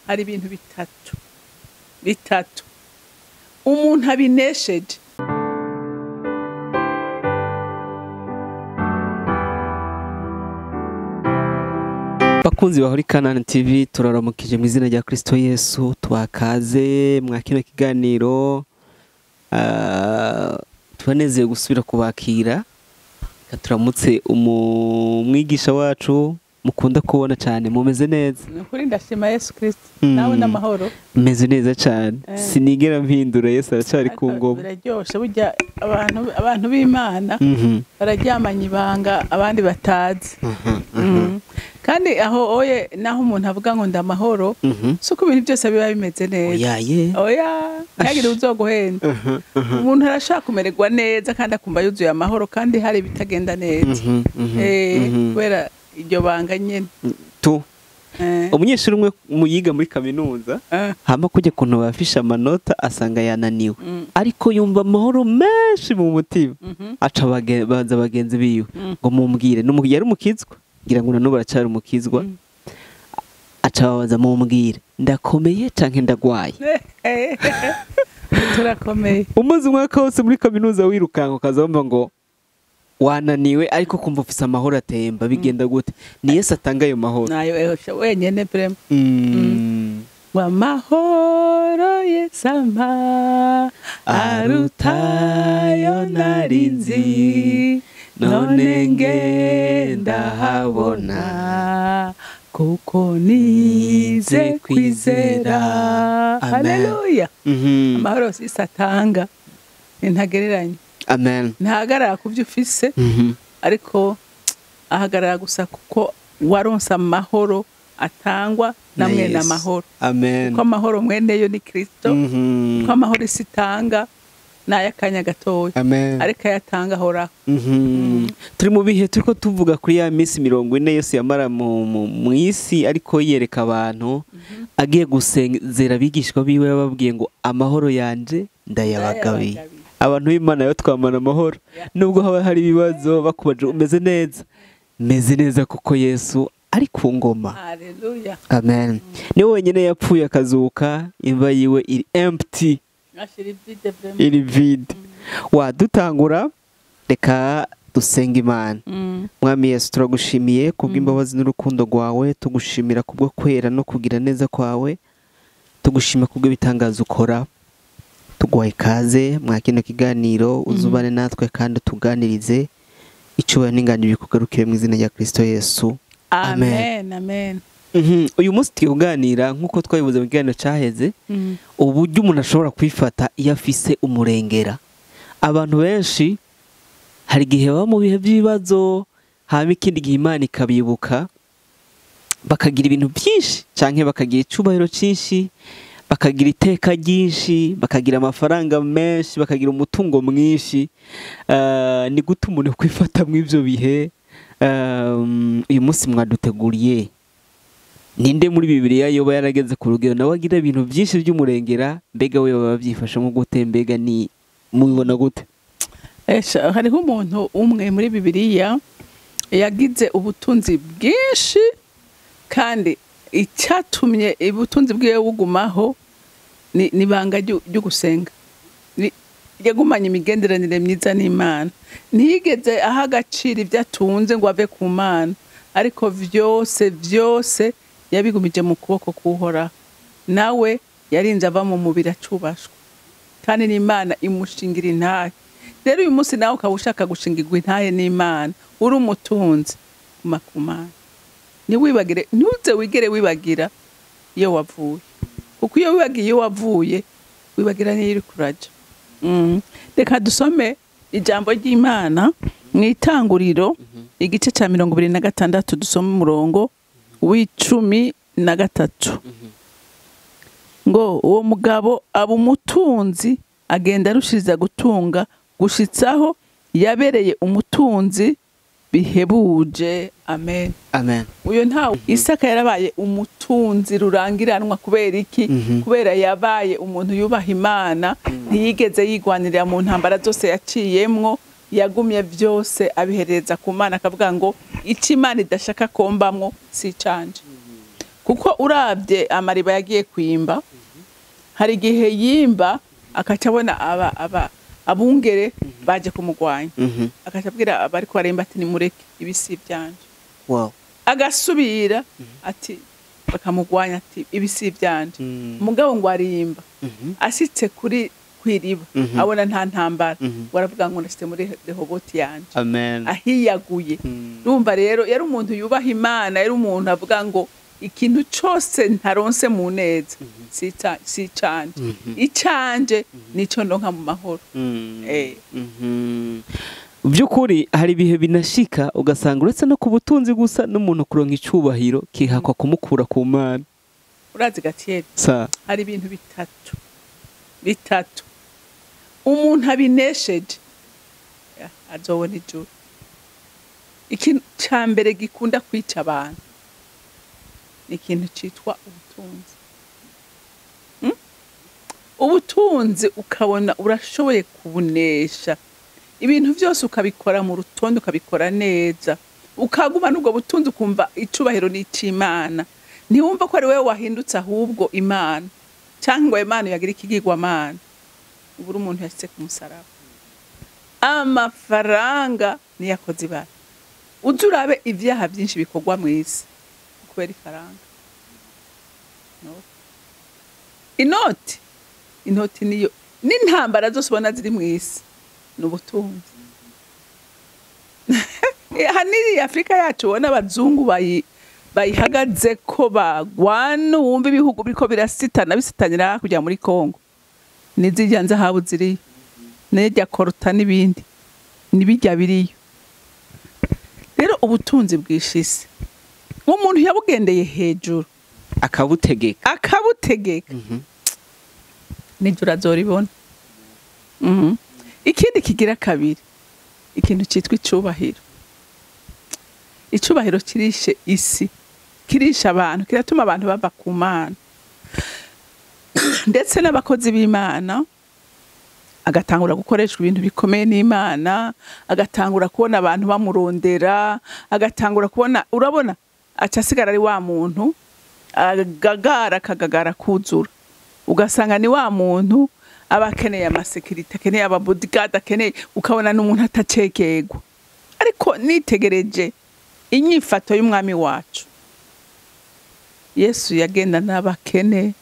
Hari ibintu bitatu bitatu umuntu abinesheje. Bakunzi ba Holy Canaan TV, turaramukije mu izina rya Kristo Yesu. Twakaze mwa kino kiganiro, tubanezeye gusubira kubakira. Reka turamutse umwigisha wacu mukunda kubona cyane. Mumeze neza? Ni ukuri ndashima Yesu Kristo. Nawe n'amahoro? Meze neza cyane. Sinigera mpindura, Yesu aracyari ku ngoma. Biraryoshe burya, abantu b'Imana bararyamanye ibanga abandi batazi. Kandi aho oye naho umuntu avuga ngo ndamahoro, si uko ibintu byose biba bimeze neza. Oyaye. Oya, ntihagire uzoguhenda. Umuntu arashaka kumererwa neza kandi akumva yuzuye amahoro, kandi hari ibitagenda neza. Kubera iryo banga nyene. Tu umunyeshuri umwe muyiga muri kaminuza, hama kujya kuntu bafisha amanota, asanga yananiwe, ariko yumva amahoro menshi mu mutima. Aca baza bagenzi biwe ngo mumbwire, yari umukizwa, ngira ngo nanubu aracyari umukizwa. Aca babaza: "Mumbwire, ndakomeye canke ndagwaye?" Turakomeye. Umaze umwaka wose muri kaminuza wirukanka, ukaza wumva ngo wananiwe, ariko kumva ufise amahoro atemba, bigenda gute? Ni Yesu atanga ayo mahoro. Nayo wenyene vraiment. W'amahoro Yesu ampa arutayo nari nzi, none ngenda habona kuko nize kwizera. Amen. Haleluya. Amahoro Yesu atanga ntagereranye. Amen. Ntahagarara ku byo ufise, ariko ahagarara gusa kuko waronse amahoro atangwa na mwene Yesu. amahoro. Amen. Kuko amahoro mweneyo ni Kristo. Kuko amahoro isi itanga ni ay'akanya gatoya, Amen. ariko ayatanga ahoraho. Turi mu bihe turiko tuvuga kuri ya minsi 40 Yesu yamara mu isi, ariko yereka abantu, agiye gusezera abigishwa biwe, yababwiye ngo: "Amahoro yanje ndayabagabiye." Ndayabagabiye. Abantu b'Imana yo twamana amahoro nubwo haba hari ibibazo. Bakubaje umeze neza, meze neza kuko Yesu ari ku ngoma. Haleluya. Amen. Niwe wenyine yapfuye akazuka, imva yiwe iri empty. Ashira ivide vraiment. Iri vide. Wadutangura, reka dusenga Imana. Mwami Yesu, turagushimiye kubw'imbabazi n'urukundo rwawe, tugushimira kubwo kwera no kugira neza kwawe, tugushima kubw'ibitangaza ukora. Tuguhaye ikaze mwa kino kiganiro, uzubane natwe kandi utuganirize. Icyubahiro n'inganiro bikugarukire mu izina rya Kristo Yesu. Amen. Amen, amen. Uyu munsi tugiye kuganira, nk'uko twabivuze mu kiganiro cyaheze, uburyo umuntu ashobora kwifata iyo afise umurengera. Abantu benshi hari igihe baba mu bihe by'ibibazo, hama ikindi gihe Imana ikabibuka, bakagira ibintu byinshi canke bakagira icubahiro cyinshi, bakagira iteka ryinshi, bakagira amafaranga menshi, bakagira umutungo mwinshi. Ni gute umuntu kwifata mu ivyo bihe? Uyu munsi mwaduteguriye ninde muri Bibiliya yoba yarageze ku rugero nawe agira ibintu byinshi by'umurengera? Mbega we baba byifashemo gute? Mbega ni mubibona gute? Esha, hariho umuntu umwe muri Bibiliya yagize ubutunzi bwinshi, kandi icyatumye ubutunzi bwiwe bugumaho ni ibanga ryo gusenga. Yagumanye imigenderanire myiza n'Imana. Ntiyigeze aha agaciro ibyo atunze ngo ave ku Mana, ariko vyose vyose yabigumije mu kuboko k'Uhoraho. Nawe yarinze ava mu mubiri acubashwe, kandi n'Imana imushingira intahe. Rero uyu munsi nawe ukaba ushaka gushingirwa intahe n'Imana, uri umutunzi, guma ku Mana. Ntiwibagire, ntuze wigere wibagira iyo wavuye, kuko iyo wibagiye iyo wavuye, wibagira n'iyo uri kuraja. Reka dusome ijambo ry'Imana mu Itanguriro, igice cya 26, dusome umurongo wa 13, ngo: "Uwo mugabo aba umutunzi, agenda arushiriza gutunga gushitsaho yabereye umutunzi bihebuje." Amen. Amen. Uyo ntawe, Isaka yarabaye umutunzi rurangiranwa. Kubera iki? Kubera yabaye umuntu yubaha Imana, ntiyigeze yigwanirira mu ntambara zose yaciyemwo. Yagumye byose abihereza ku Mana, akavuga ngo: "Icyo Imana idashaka kombamwo si icanje." Kuko urabye amariba yagiye kwimba, hari igihe yimba akaca abona aba abungere baje kumugwanya, akaca abwira abariko baremba ati nimureke, ibi si ivyanje. Agasubira ati bakamugwanya ati ibi si ivyanje. Mugabo ngo arimba asitse kuri kwiriba, abona nta ntambara, baravuga ngo ndashitse muri Rehoboti yanje. Amen. Ahiyaguye. Urumva rero yari umuntu yubaha Imana, yari umuntu avuga ngo ikintu cose ntaronse mu neza si canje, icanje nico ndonka mu mahoro. By'ukuri hari ibihe binashika ugasanga uretse no ku butunzi gusa, n'umuntu kuronka icubahiro kihakwa kumukura ku Mana. Urazi Gatieri, Sa. hari ibintu bitatu umuntu abinesheje azobona ijuru. Ikintu ca mbere gikunda kwica abantu ni ikintu citwa ubutunzi. Ubutunzi ukabona urashoboye kubunesha, ibintu vyose ukabikora mu rutonde, ukabikora neza, ukaguma n'ubwo butunzi, ukumva icubahiro ni ic'Imana, ntiwumva ko ari wewe wahindutse ahubwo Imana, canke ngo Imana yagira ikigirwamana. Ubu uri umuntu yashitse ku musaraba. Amafaranga niyo akoze ibara. Uze urabe ivyaha vyinshi bikorwa mw'isi kubera ifaranga. No. Inoti niyo n'intambara zose ubona ziri mw'isi ni ubutunzi. Hanini Afrika yacu ubona abazungu bayihagaze ko bagwana, wumva ibihugu biriko birasitana bisitanira hakurya muri Kongo, nizirya nzahabu ziriyo, n'irya koruta n'ibindi nibirya biriyo. Rero ubutunzi bwishise umuntu yabugendeye hejuru akabutegeka, akabutegeka nijoro azoribona. Ikindi kigira kabiri, ikintu citwa icubahiro. Icubahiro kirishe isi, kirisha abantu, kiratuma abantu bava ku Mana, ndetse n'abakozi b'Imana. Agatangura gukoreshwa ibintu bikomeye n'Imana, agatangura kubona abantu bamurondera, agatangura kubona, urabona aca asigara ari wa muntu agagara, akagagara kuzura, ugasanga ni wa muntu aba akeneye amasekirite, akeneye aba bodyguard, akeneye, ukabona n'umuntu atacekegwa. Ariko nitegereje inyifato y'umwami wacu Yesu, yagenda n'abakene,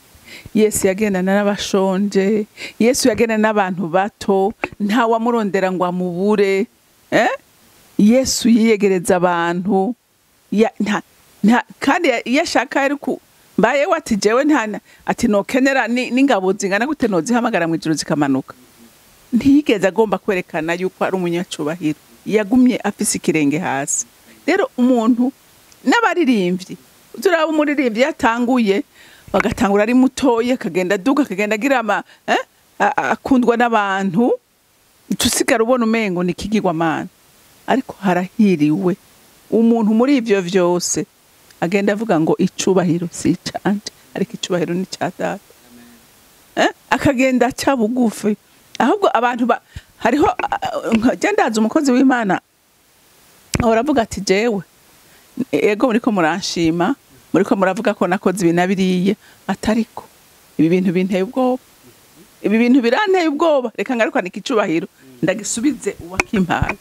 Yesu yagendana n'abashonje, Yesu yagendana n'abantu bato, nta wamurondera ngo amubure. Yesu yiyegereza abantu, kandi iyo ashaka yari ku mbaye ati jewe nta ati nokenera n'ingabo zingana gute nozihamagara mu ijuru zikamanuka. Ntiyigeze agomba kwerekana yuko ari umunyacubahiro, yagumye afise ikirenge hasi. Rero umuntu n'abaririmbyi, uzuraba umuririmbyi yatanguye, bagatangura ari mutoya, akagenda aduga, akagenda agira ama, akundwa n'abantu, usigara ubona umengo ni ikigirwamana. Ariko harahiriwe umuntu muri ivyo vyose agenda avuga ngo icubahiro si icanje, ariko icubahiro ni ica data. Akagenda aca bugufi. Ahubwo abantu hariho, nje ndazi umukozi w'Imana ahora avuga ati jewe ego muriko muranshima, muriko muravuga ko nakoze ibi na biriya, atariko ibi bintu binteye ubwoba, ibi bintu biranteye ubwoba, reka ngarukane ikicubahiro ndagisubize uwakimpaye.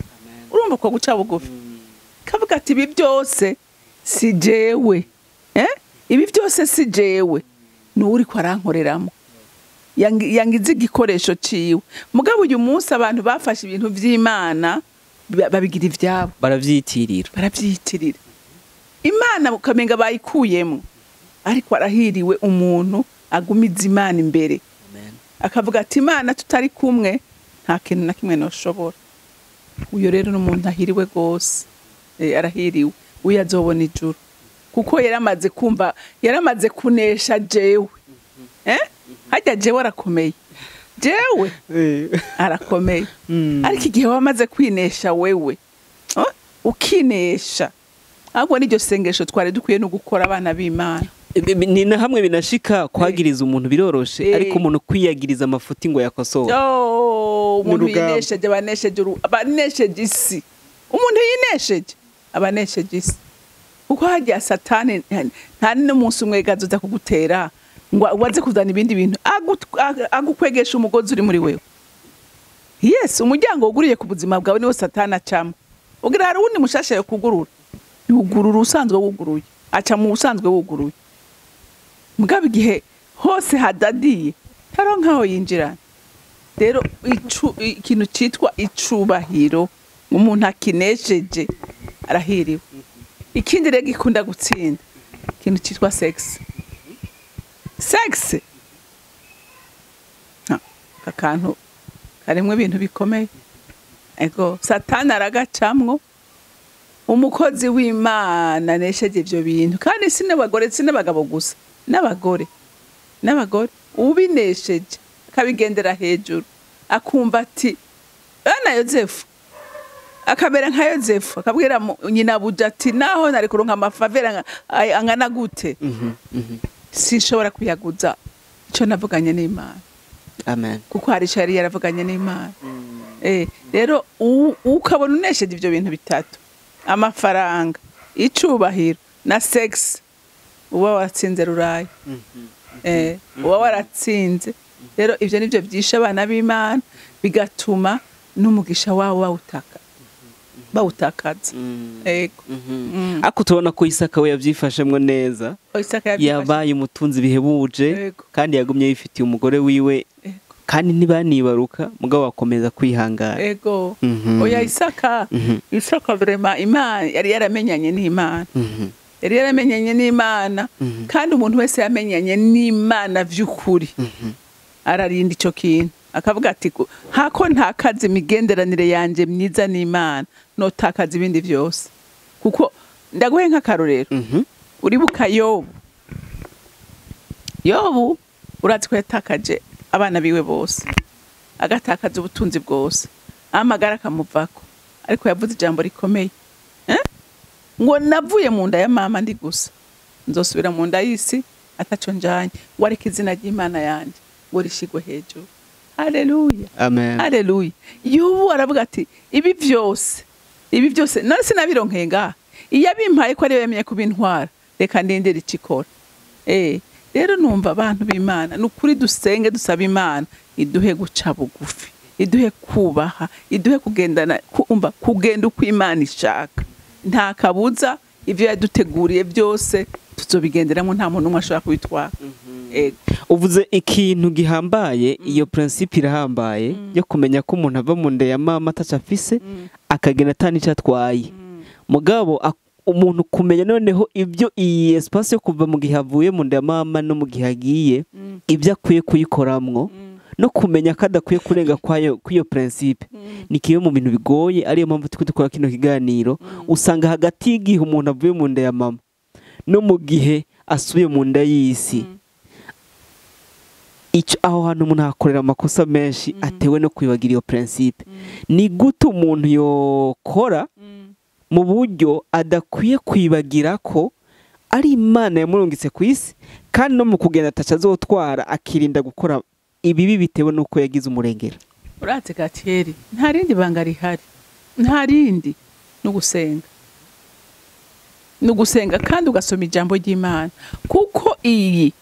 Urumva ko guca bugufi, kavuga ati ibi byose si jewe, ibi byose si jewe, ni uriko arankoreramo, yangize igikoresho ciwe. Mugabo uyu munsi abantu bafashe ibintu vy'Imana babigira ivyabo, baravyitirira, baravyitirira Imana ukamenga bayikuyemo. Ariko arahiriwe umuntu agumiza Imana imbere. Amen. Akavuga ati Imana tutari kumwe nta kintu na kimwe noshobora. Uyo rero n'umuntu ahiriwe gose, arahiriwe, uyo azobona ijuru, kuko yaramaze kumva, yaramaze kunesha jewe. Hajya jewe arakomeye, jewe arakomeye. Ariko igihe wamaze kwinesha wewe, ukinesha, ahubwo n'iryo sengesho twari dukwiye no gukora abana b'Imana. Ni na hamwe binashika kwagiriza umuntu biroroshe, ariko umuntu kwiyagiriza amafuti ngo yakosore. Umuntu N'urugamba. yinesheje, abanesheje abanesheje isi. Umuntu yinesheje abanesheje isi. Kuko harya Satani nta n'umunsi umwe azoza kugutera ngo waze kuzana ibindi bintu, agukwegesha umugozi uri muri wewe. Yes, umuryango wuguriye ku buzima bwawe niwo Satani acamo. Ugira hari uwundi mushasha yo kugurura, yugurura usanzwe wuguruye, aca mu usanzwe wuguruye. Mugabo igihe hose hadadiye ntaronka aho yinjirana. Rero ikintu citwa icubahiro umuntu akinesheje arahiriwe. Ikindi rero gikunda gutsinda ikintu citwa sex. Sex akantu karimwo ibintu bikomeye. Ego Satani aragacamwo. Umukozi w'Imana anesheje ivyo bintu, kandi si n'abagore si n'abagabo gusa, n'abagore ubinesheje akabigendera hejuru, akumva ati ana Yozefu, akamera nka Yozefu, akabwira nyina buja ati naho nari kuronka amafavera angana gute, sinshobora kuyaguza ico navuganye n'Imana. Amen. Kuko hari ico yari yaravuganye n'Imana. Rero ukabona unesheje ivyo bintu bitatu, amafaranga, icubahiro na sex, uba waratsinze rurayi. Uba waratsinze. Rero ivyo nivyo vyisha abana b'Imana, bigatuma n'umugisha wabo bawutakaza. Ego. Ako tubona ko Isaka we yavyifashemwo neza, yabaye umutunzi bihebuje, kandi yagumye yifitiye umugore wiwe, kandi ntibanibaruka, mugabo akomeza kwihangana. Ego. Oya Isaka, Isaka vraiment Imana yari yaramenyanye n'Imana. Yari yaramenyanye n'Imana, kandi umuntu wese yamenyanye n'Imana vy'ukuri ararinda ico kintu, akavuga ati hako ntakaze imigenderanire yanje myiza n'Imana, notakaza ibindi vyose. Kuko ndaguhe nk'akarorero, uribuka Yobu. Yobu urazi ko yatakaje abana biwe bose, agatakaza ubutunzi bwose, amagara akamuvako, ariko yavuze ijambo rikomeye, ngo navuye mu nda ya mama ndi gusa, nzosubira mu nda y'isi ataco njanye, ngo ariko izina ry'Imana yanje ngo rishigwe hejuru. Haleluya. Amen. Haleluya. Yobu aravuga ati ibi vyose none sinabironkeye ngaha, iyo abimpaye ko ariwe yamenye kubintwara, reka ndindire ikikora. Rero numva abantu b'Imana nukuri dusenge dusaba Imana iduhe guca bugufi, iduhe kubaha, iduhe kugendana, kumva kugenda uko Imana ishaka. Nta kabuza ivyo yaduteguriye byose tuzobigenderamo, nta muntu umwe ashobora kubitwara. Uvuze ikintu gihambaye, iyo principe irahambaye yo kumenya ko umuntu ava mu nda ya mama atacafise, akagenda atanico atwaye. Mugabo umuntu kumenya noneho ibyo iyi espace yo kuva mu gihe avuye mu nda ya mama no mu gihe agiye, ibyo akwiye kuyikoramwo, no kumenya ko adakwiye kurenga kwayo kw'iyo principe, ni kimwe mu bintu bigoye. Ariyo mpamvu turiko dukora kino kiganiro. Usanga hagati y'igihe umuntu avuye mu nda ya mama no mu gihe asubiye mu nda y'isi, ico aho hantu umuntu ahakorera amakosa menshi atewe no kwibagira iyo principe. Ni gute umuntu yokora mu buryo adakwiye kwibagira ko ari Imana yamurungitse ku isi, kandi no mu kugenda ataca azotwara, akirinda gukora ibibi bitewe nuko yagize umurengera? Uratse Gatieri, nta rindi banga rihari, nta rindi, no gusenga. No gusenga kandi ugasoma ijambo ry'Imana, kuko iyi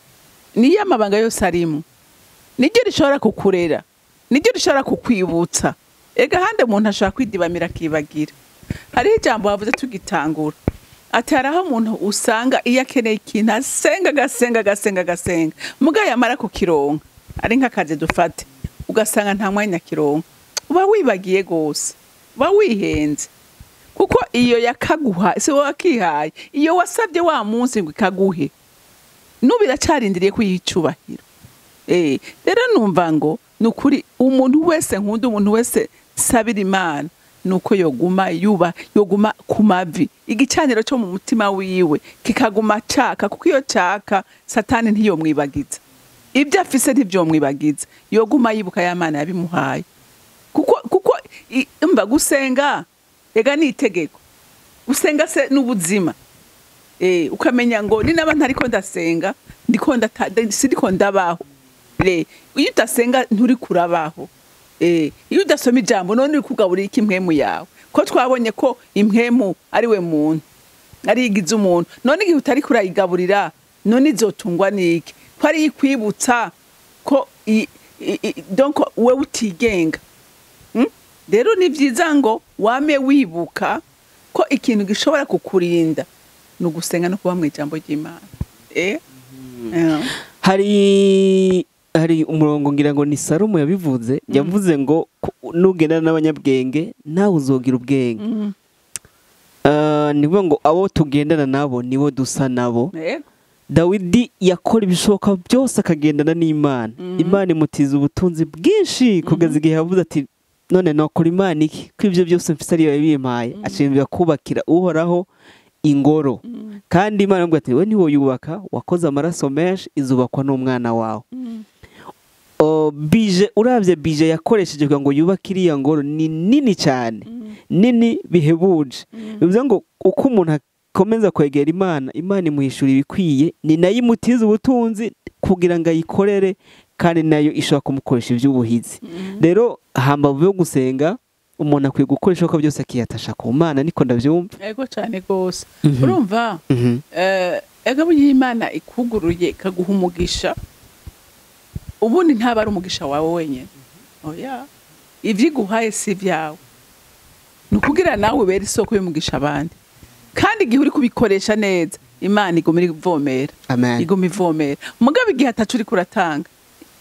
niyo amabanga yose arimo, niryo rishobora kukurera, niryo rishobora kukwibutsa. Ega hande umuntu ashobora kwidibamira akibagira. Hariho ijambo bavuze tugitangura, ati hariho umuntu usanga iyo akeneye ikintu asenga agasenga agasenga agasenga, mugabo yamara kukironka ari nk'akazi dufate, ugasanga nta mwanya akironka, uba wibagiye gose, uba wihenze. Kuko iyo yakaguha si wowe wakihaye, iyo wasabye wa munsi ngo ikaguhe, nubu iracarindiriye kuyicubahiro. Rero numva ngo nukuri umuntu wese nkunda, umuntu wese sabira Imana, nuko yoguma yuba, yoguma ku mavi, igicaniro cyo mu mutima wiwe kikaguma caka, kuko iyo caka Satani ntiyomwibagiza, ibyo afise ntivyomwibagiza, yoguma yibuka ya Mana yabimuhaye. Kuko mba gusenga ega ni itegeko, gusenga se n'ubuzima. Ukamenya ngo ni naba ntariko ndasenga, ndiko sindiko ndabaho. Iyo udasenga nturi kurabaho. Iyo udasoma ijambo none uri kugaburira iki impwemu yawe? Ko twabonye ko impwemu ari we muntu. Ari igize umuntu. None igihe utari kurayigaburira, none izotungwa niki? Ko ari ikwibutsa ko donc wewe utigenga. Rero ni vyiza ngo wame wibuka ko ikintu gishobora kukurinda ni ugusenga no kuba mu ijambo ry'Imana. Hari umurongo ngira ngo ni Salomo yabivuze, yavuze ngo nugendana n'abanyabwenge nawe uzogira ubwenge. Ni ngo abo tugendana nabo nibo dusa nabo. Dawidi yakora ibishoboka byose akagendana n'Imana. Imana imutiza ubutunzi bwinshi kugeza igihe yavuze ati none nokora Imana iki ko ibyo byose mfise ariyo yabimpaye, ashimira kubakira Uhoraho ingoro. Kandi Imana iramubwira ati we ntiwoyubaka, wakoze amaraso menshi, izubakwa n'umwana wawe. Bije uravye bije yakoresheje kugira ngo yubake iriya ngoro ni nini cyane, nini bihebuje. Bivuze ngo uko umuntu akomeza kwegera Imana, Imana imuhishura ibikwiye, ni nayo imutiza ubutunzi kugira ngo ayikorere, kandi nayo ishobora kumukoresha iby'ubuhizi. Rero hambavu yo gusenga, umuntu akwiye gukoresha uko byose akiyatasha ku Mana, niko ndavyumva. Ego cyane gose. Urumva ego burya Imana ikuguruye ikaguha umugisha, ubundi ntaba ari umugisha wawe wenyine. Oya, ivyo iguhaye si ivyawe, ni ukugira nawe ubere isoko y'umugisha abandi. Kandi igihe uri kubikoresha neza, Imana iguma ivomera. Amen. Iguma ivomera. Mugabo igihe ataco uriko uratanga,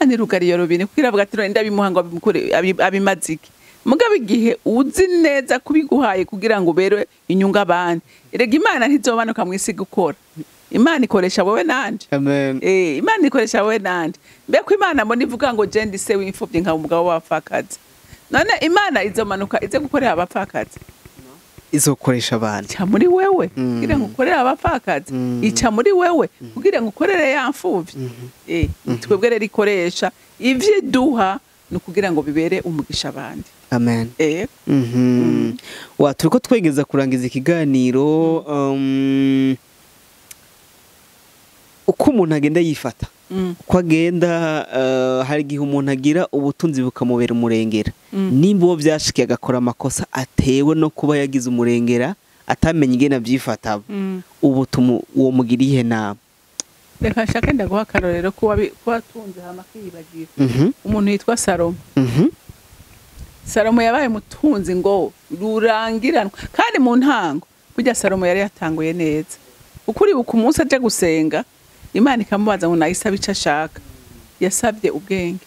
Imana irugara iyo robine kuko iravuga ati none ndabimuha ngo abimukure, abimaze iki? Mugabo igihe uzi neza kubiguhaye kugira ngo ubere inyungu abandi, erega Imana ntizomanuka mw'isi gukora. Imana ikoresha wowe nanje. Amen. Imana ikoresha wowe nanje. Mbeko Imana mbona ivuga ngo je ndi se w'imfuvyi nka umugabo w'abapfakazi. None Imana izomanuka ize gukorera abapfakazi? Izokoresha abantu. Ica muri wewe kugira ngo ukorere abapfakazi. Ica muri wewe kugira ngo ukorere ya mfuvyi. Twebwe rero ikoresha ivyo iduha ni ukugira ngo bibere umugisha abandi. Amen. Wa turiko twegeza kurangiza ikiganiro, uko umuntu agenda yifata, uko agenda, hari igihe umuntu agira ubutunzi bukamubera umurengera. Nimba uwo vyashikiye agakora amakosa atewe no kuba yagize umurengera atamenye ingene avyifata, ubu uwo mugira iyihe nama? Reka nshake ndaguha akarorero kuwatunze hama akiyibagira. Umuntu yitwa Salomo. Salomo yabaye mutunzi ngo rurangiranwa, kandi mu ntango burya Salomo yari yatanguye neza. Ukuribuka umunsi aje gusenga, Imana ikamubaza ngo nayisabe ico ashaka, yasabye ubwenge.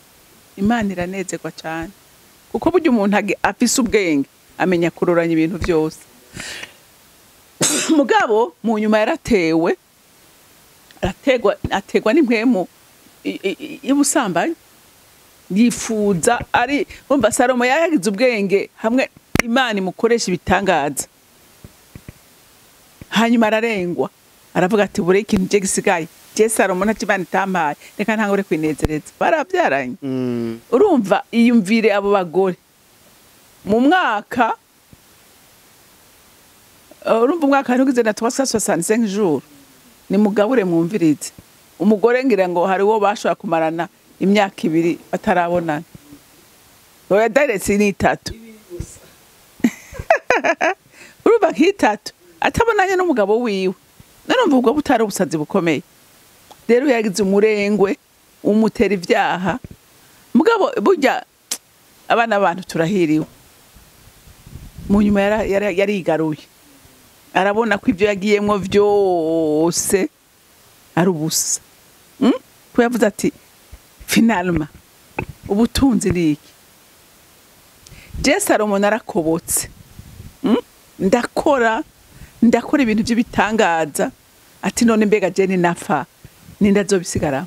Imana iranezerwa cyane, kuko burya umuntu afise ubwenge amenya kuroranya ibintu byose. Mugabo mu nyuma yaratewe, ategwa n'impwemu y'ubusambanyi, yifuza ari umva Salomo yagize ubwenge hamwe Imana imukoresha ibitangaza, hanyuma ararengwa aravuga ati bure ikintu je gisigaye, je Salomo nta Imana itampaye, reka ntangure kwinezereza. Barabyaranye. Urumva iyumvire abo bagore mu mwaka, urumva umwaka ntugize na 365 jours, ni mugabure mwumvirize. Umugore ngira ngo hari uwo bashobora kumarana imyaka 2 batarabonana, oya direct ni 3. Urumva nk'itatu atabonanye n'umugabo wiwe. None ubwo butari ubusazi bukomeye. Rero yagize umurengwe umutera ivyaha. Mugabo burya abana abantu turahiriwe. Mu nyuma yarigaruye, arabona ko ivyo yagiyemwo vyose ari ubusa. Ko yavuze ati finalement ubutunzi ni iki? Je Salomo narakobotse. Ndakora ibintu by'ibitangaza. Ati none mbega je ni nafa ninda zobisigara,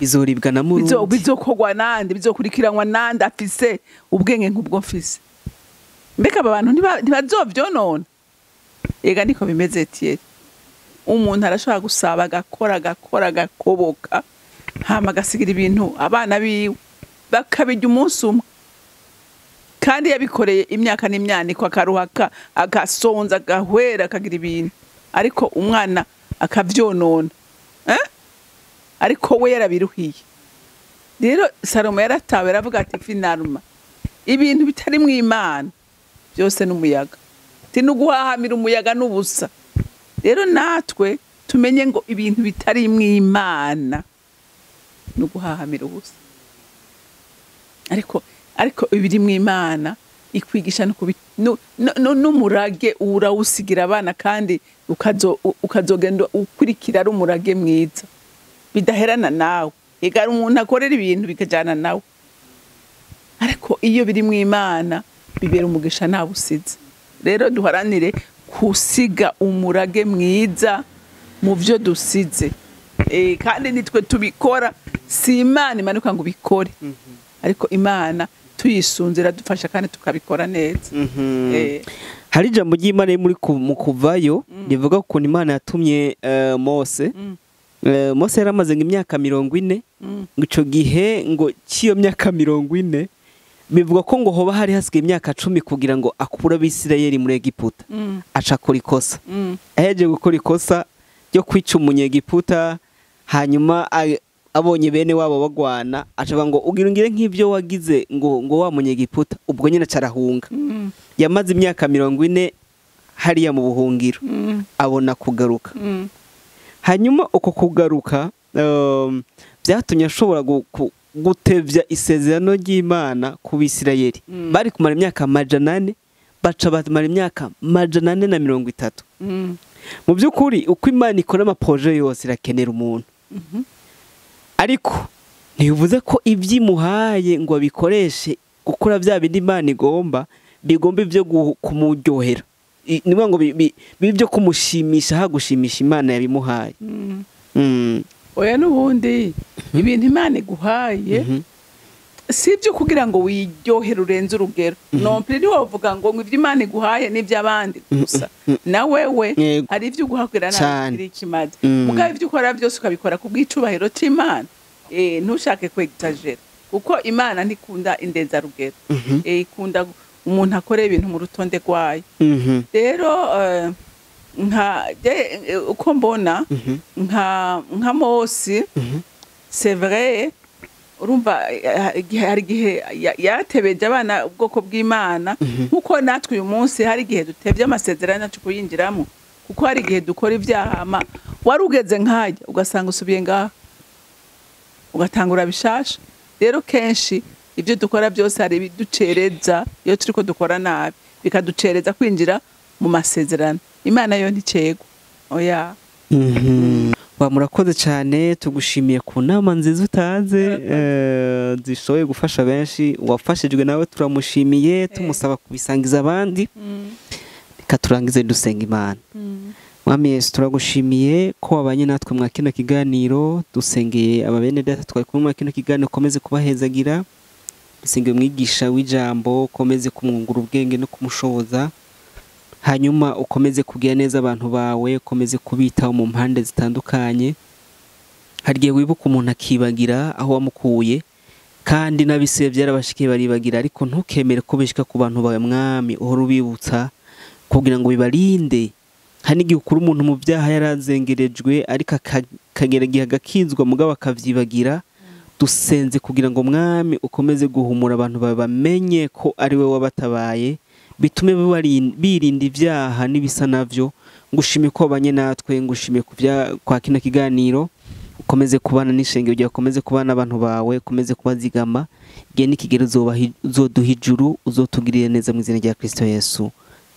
bizoribwa na murundi, bizokogwa nande, bizokurikiranwa nande afise ubwenge nk'ubwo mfise. Mbega aba bantu ntibazovyonona. Ega niko bimeze tiye. Umuntu arashobora gusaba agakora agakora agakoboka, hama agasigira ibintu abana biwe bakabirya umunsi umwe, kandi yabikoreye imyaka n'imyaniko, akaruhaka agasonza agahwera akagira ibintu, ariko umwana akavyonona. Ariko we yarabiruhiye. Rero Salomo yaratawe aravuga ati finalma ibintu bitari mu Imana byose n'umuyaga, ati nuguhahamira umuyaga n'ubusa. Rero natwe tumenye ngo ibintu bitari mw'Imana no guhahamira ubusa, ariko ibiri mw'Imana ikwigisha no n'umurage urawusigira abana, kandi ukazogenda ukurikira ari umurage mwiza bidaherana nawe. Ega umuntu akorera ibintu bikajana nawe, ariko iyo biri mw'Imana bibera umugisha nawe usize. Rero duharanire kusiga umurage mwiza mu byo dusize, kandi nitwe tubikora, si Imana imanuka ngo ubikore, ariko Imana tuyisunze iradufasha kandi tukabikora neza. Hari ijambo ry'Imana muri mu kuvayo rivuga ukuntu Imana yatumye Mose. Mose yaramaze imyaka 40, ngo ico gihe ngo cy'iyo myaka 40 bivuga ko ngo hoba hari hasigaye imyaka 10 kugira ngo akure Abisirayeli muri Egiputa. Aca akora ikosa. Aheje gukora ikosa ryo kwica umunyegiputa, hanyuma abonye bene wabo bagwana acavuga ngo ugira ngire nk'ibyo wagize ngo wa munyegiputa, ubwo nyine acarahunga. Yamaze imyaka 40 hariya mu buhungiro, abona kugaruka. Hanyuma uko kugaruka byatumye ashobora gutevya isezerano ry'Imana ku Bisirayeli. Bari kumara imyaka 400, baca bamara imyaka 430. Mu by'ukuri uko Imana ikora amaproje yose irakenera umuntu. Ariko ntibivuze ko ibyimuhaye ngo abikoreshe gukora bya bindi Imana igomba, bigomba ibyo kumuryohera. Ni ngo bibyo kumushimisha, hagushimisha Imana yabimuhaye. Oya, n'ubundi ibintu Imana iguhaye si ibyo kugira ngo wiryohere urenze urugero. Non plus ntiwovuga ngo ibyo Imana iguhaye n'iby'abandi gusa, na wewe hari ibyo uguha kugira nawe ikimaze. Mugabo ibyo ukora byose ukabikora ku bw'icubahiro c'Imana. Ntushake kwegitagera, kuko Imana ntikunda indenzarugero. Ikunda umuntu akora ibintu mu rutonde rwayo. Rero nka uko mbona nka Mose, c'est vrai, urumva hari igihe yatebeje abana ubwoko bw'Imana, nkuko natwe uyu munsi hari igihe dutevye amasezerano yacu kuyinjiramo, kuko hari igihe dukora ibyaha wari ugeze nkajya ugasanga usubiye ngaha ugatangura bishasha. Rero kenshi ibyo dukora byose hari ibiducereza iyo turiko dukora nabi, bikaducereza kwinjira mu masezerano. Imana yo nticegwa. Oya. Wa murakoze cyane, tugushimiye ku nama nziza utanze zishoboye gufasha benshi. Wafashijwe nawe turamushimiye, tumusaba kubisangiza abandi. Reka turangize dusenga Imana. Mwami Yesu, turagushimiye ko wabanye natwe mwa kino kiganiro. Dusengeye ababene data twari kumwe mwa kino kiganiro, ukomeze kubahezagira. Dusengeye umwigisha w'ijambo, ukomeze kumwungura ubwenge no kumushoboza, hanyuma ukomeze kugira neza abantu bawe, ukomeze kubitaho mu mpande zitandukanye. Hari igihe wibuka umuntu akibagira aho wamukuye, kandi n'abise byarabashikiye baribagira, ariko ntukemere ko bishika ku bantu bawe Mwami, uhora ubibutsa kugira ngo bibarinde. Hari n'igihe ukura umuntu mu byaha yarazengerejwe, ariko akagera igihe agakizwa mugabo akavyibagira. Dusenze kugira ngo Mwami ukomeze guhumura abantu bawe, bamenye ko ari we wabatabaye, bitume birinda ibyaha n'ibisa navyo. Ngushimiye ko wabanye natwe, ngushimiye kwa kino kiganiro. Ukomeze kubana n'ishengero ryawe, ukomeze kubana n'abantu bawe, ukomeze kubazigama. Igihe nikigera uzoduha ijuru, uzotugirire neza mu izina rya Kristo Yesu.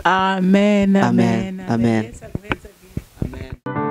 Amen, amen, amen, amen.